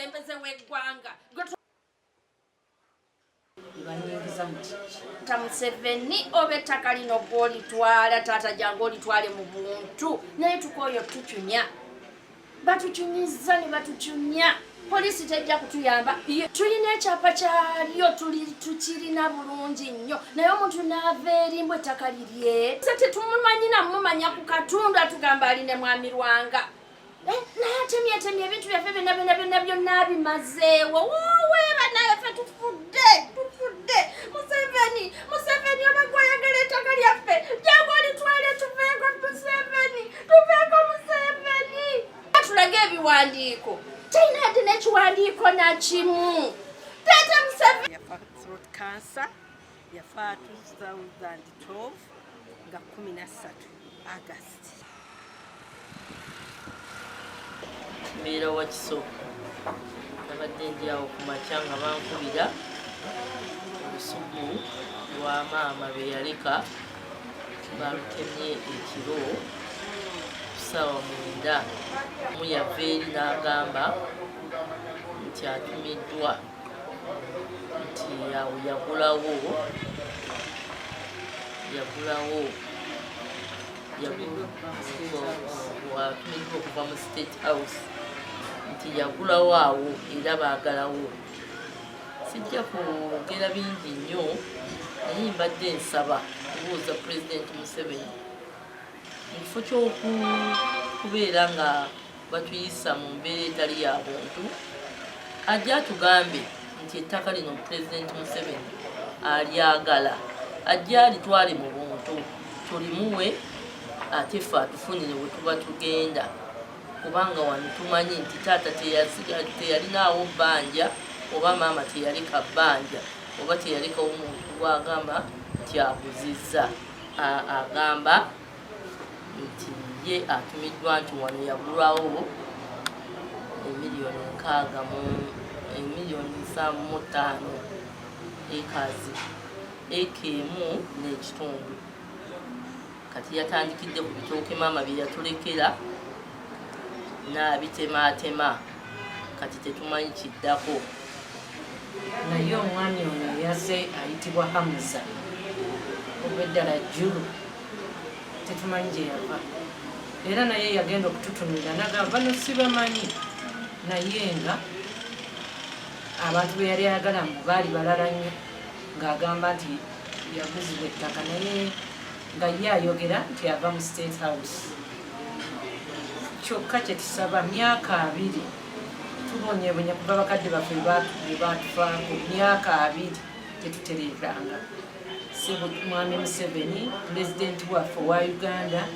omukulembeze w'eggwanga Banyingiza mu Ta Museveni, oba ettaka lino gwolitwala, taata, jangu olitwale mu buntu, naye tukooyo tucunya, batucunyizza ne batucunya. Poliisi tejja kutuyamba. Tulina ekyapa kyalyo, tukirina bulungi nnyo, naye omuntu n'ava eri mbu ettaka lirye, se tetumumanyi namumanya ku katundu, atugamba ali ne mwami Lwanga. Naye atemyetemye ebintu byaffe byonna byonna byonna byonna bimazeewo. Woowe banaye, ffe tufudde, tufudde. Museveni, Museveni, oba gwayagala ettaka lyaffe, jangu olitwale, tuveeko. Museveni, tuveeko. Museveni, tulage ebiwandiiko, talina yadde n'ekiwandiiko nakimu. Taata Museveni. Yafa throat cancer, yafa 2012 nga 13 August. Mbeera Wakiso. Nabadde ndi awo ku makya nga bankubira olusuku lwa maama lwe yaleka balutemye ekiro ku ssaawa 9. Mu yava eri n'agamba nti atumiddwa nti awo yagulawo atumiddwa okuva mu State House nti yagulawo awo era baagalawo. Sijja kwogera bingi nnyo, naye mbadde nsaba kubuuza Pulezidenti Museveni, mu kifo ky'okubeera nga batuyisa mu mbeera etali ya buntu, ajje atugambe nti ettaka lino Pulezidenti Museveni alyagala, ajje alitwale mu buntu tulimuwe, ate ffe atufunire we tuba tugenda, kubanga wano tumanyi nti taata teyalinaawo bbanja, oba maama teyaleka bbanja, oba teyalekawo muntu gwagamba nti aguzizza. Agamba nti ye atumiddwa nti wano yagulwawo emiliyoni 60 mu emiliyoni 75, ekazi eka emu n'ekitundu. Kati yatandikidde ku bitooke maama bye yatulekera n'abitemaatema. Kati tetumanyi kiddako. Naye omwami ono yazze ayitibwa Hamuza obweddala Julu, tetumanyi gye yava, era naye yagenda okututunulira nagamba bano sibamanyi, naye nga abantu be yali ayagala mbu baali balala nnyo, ng'agamba nti yaguzibwa ettaka, naye nga ye ayogera nti ava mu State House. Kyokka kyetusaba, myaka 20 tubonyebonye kuva bakadde baffe bwe batufaako, myaka 20 tetutereeranga. Sebo Mwami Museveni, pulezidenti waffe owa Uganda,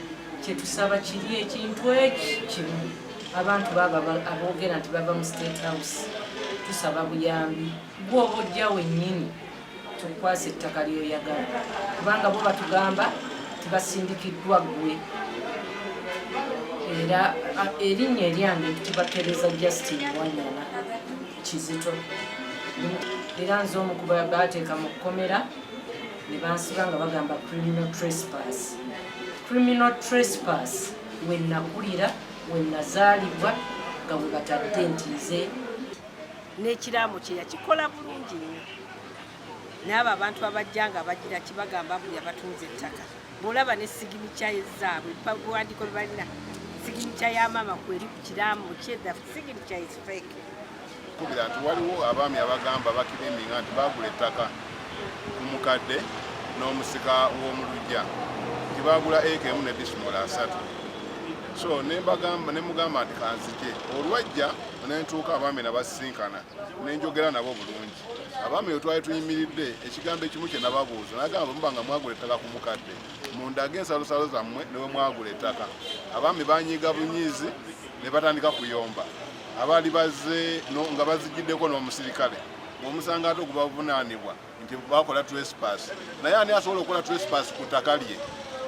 kyetusaba kiri ekintu eki kimu: abantu baba aboogera nti bava mu State House, tusaba buyambi. Gwoba ojja wennyini tukwasa ettaka lyoyagala, kubanga bo batugamba tibasindikiddwa ggwe. Era erinnya eryange mpitibwa Tereza Justin Wanyana Kizito, era nze omu ku bateeka mu kkomera ne bansiba nga bagamba criminal trespass. Criminal trespass we nakulira, we nazaalibwa, nga bwe batadde nti nze. N'ekiraamo kye yakikola bulungi nnyo, n'abo abantu abajja nga bagira kibagamba mbu yabatunza ettaka, bw'olaba ne signature zaabwe, biwandiiko bye balina, signature ya maama kweri ku kiraamo kye, the signature is fake. Kubira nti waliwo abaami abagamba bakiriminga nti baagula ettaka ku mukadde n'omusika w'omulujja, nti baagula eka emu ne disimola 30. So nembagamba, nemugamba nti kanzije. Olwajja nentuuka, abaami nabasisinkana, nenjogera nabo bulungi. Abaami we twali tuyimiridde, ekigambo ekimu kye nababuuza, nagamba, "Muba nga mwagula ettaka ku mukadde, mundage ensalosalo zammwe newe mwagula ettaka." Abaami banyiiga bunyiizi ne batandika kuyomba. Abaali bazze nga bazigiddeko n'omusirikale, ng'omusango ate ogubavunaanibwa nti bakola trespass. Naye ani asobola okukola trespass ku ttaka lye?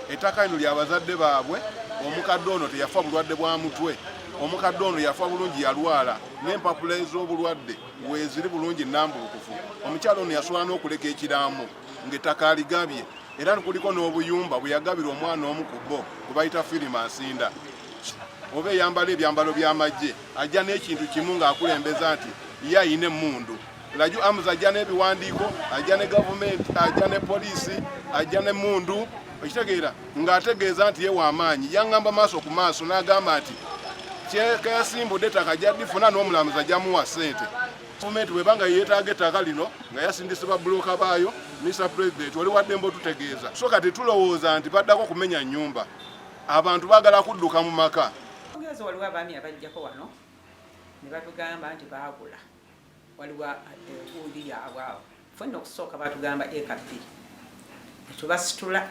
Ettaka lino lyabazadde baabwe. Omukadde ono teyafa bulwadde bwa mutwe, omukadde ono yafa bulungi, yalwala n'empapula ez'obulwadde weeziri bulungi nambulukufu. Omukyalo ono yasobola n'okuleka ekiraamo ng'ettaka aligabye, era kuliko n'obuyumba bwe yagabira omwana omu ku bo gwe bayita Firima Nsinda. oba eyambala ebyambalo by'amagye ajja n'ekintu kimu ng'akulembeza nti ye ayina emmundu. Laju Amuza ajja n'ebiwandiiko, ajja ne gavumenti, ajja ne poliisi, ajja n'emmundu, okitegeera, ng'ategeeza nti ye w'amaanyi. Yaŋŋamba maaso ku maaso n'agamba nti kyeyasimbudde ettaka ajja ddifuna n'omulamuzi ajja muwa ssente. Gavumenti bw'eba nga yeetaaga ettaka lino nga yasindise babbulooka baayo, Mr President oli waddembe otutegeeza. So kati tulowooza nti baddako kumenya nnyumba, abantu baagala kudduka mu maka. Ongezo waliwo abaami abajjako wano ne batugamba nti baagula, waliwo engundi yaabwe awo. Ffe nno okusooka batugamba eka 2 ne tubasitula,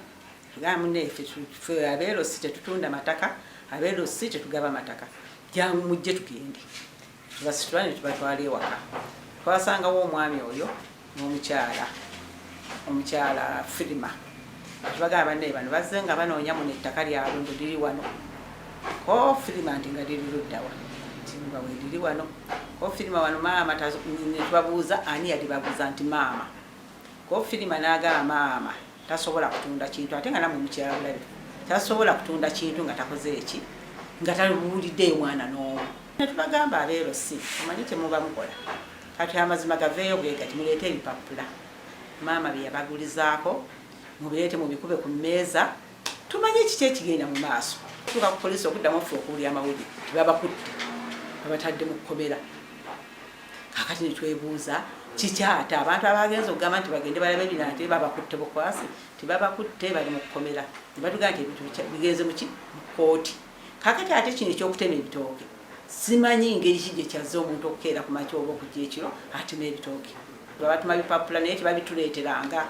tugamba munne ffe abeerosi tetutunda mataka, abeerosi tetugaba mataka, jangu mujje tugende. Tubasitula ne tubatwala ewaka. Twasangawo omwami oyo n'omukyala, omukyala Firima. Tubagamba banne bano bazze nga banoonya muno ettaka lyabwe mbu liri wano. Ko Firima nti nga liri luddawa? Nti nga weeriri wano. Ko Firima wano maama ne tubabuuza ani yalibaguza nti maama. Ko Firima n'agamba maama tasobola kutunda kintu ate nga nammwe mukyala bulabe. Tasobola kutunda kintu nga takoze eki nga tabuuliddeeyo mwana n'omu. Ne tubagamba abeero si omanyi kye muba mukola. Kati amazima gaveeyo bwe gati, muleete ebipapula maama bye yabagulizaako mubireete mubikube ku mmeeza tumanye kiki ekigenda mu maaso. Tuuka ku poliisi okuddamu ffe okuwulira amawulire nti babakutte babatadde mu kkomera. Kaakati ne twebuuza kiki ate abantu abagenze okugamba nti bagende balabe bino ate babakutte bukwasi, tibabakutte bali mu kkomera. Ne batugamba nti ebintu bigenze muki mu kkooti. Kaakati ate kino eky'okutema ebitooke simanyi ngeri ki gye kyazze omuntu okukeera ku makya oba okujja ekiro atema ebitooke. Babatuma bipapula naye tebabituleeteranga.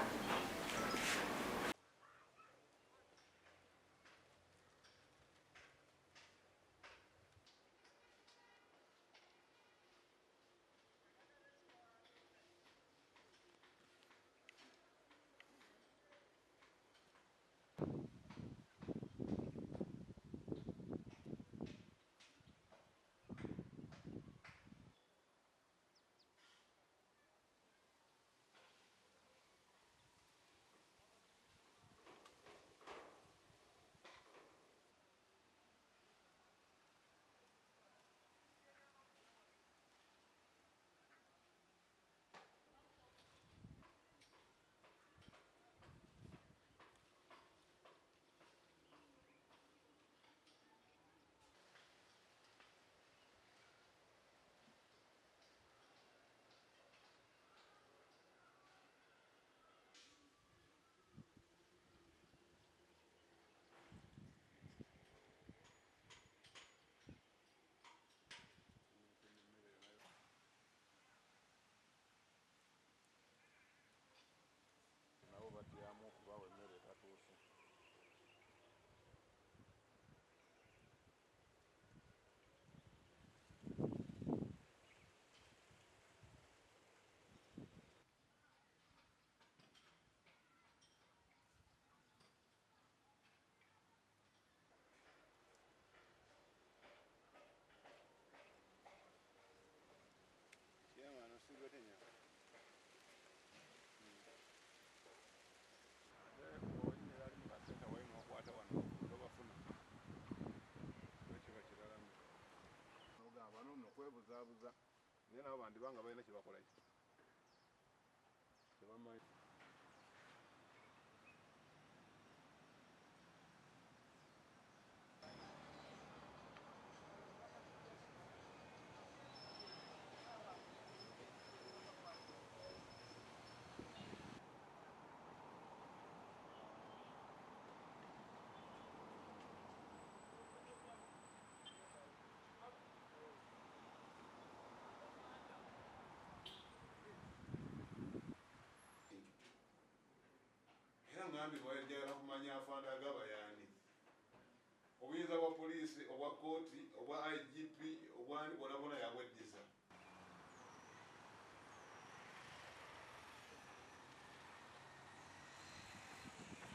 Nabo batyamu okubawa emmere etatuuse. Kwebuzaabuza naye nabo bandiba nga balina kye bakola tebamanyi. Era ngambye bw'ayagala kumanya afande agaba yaani.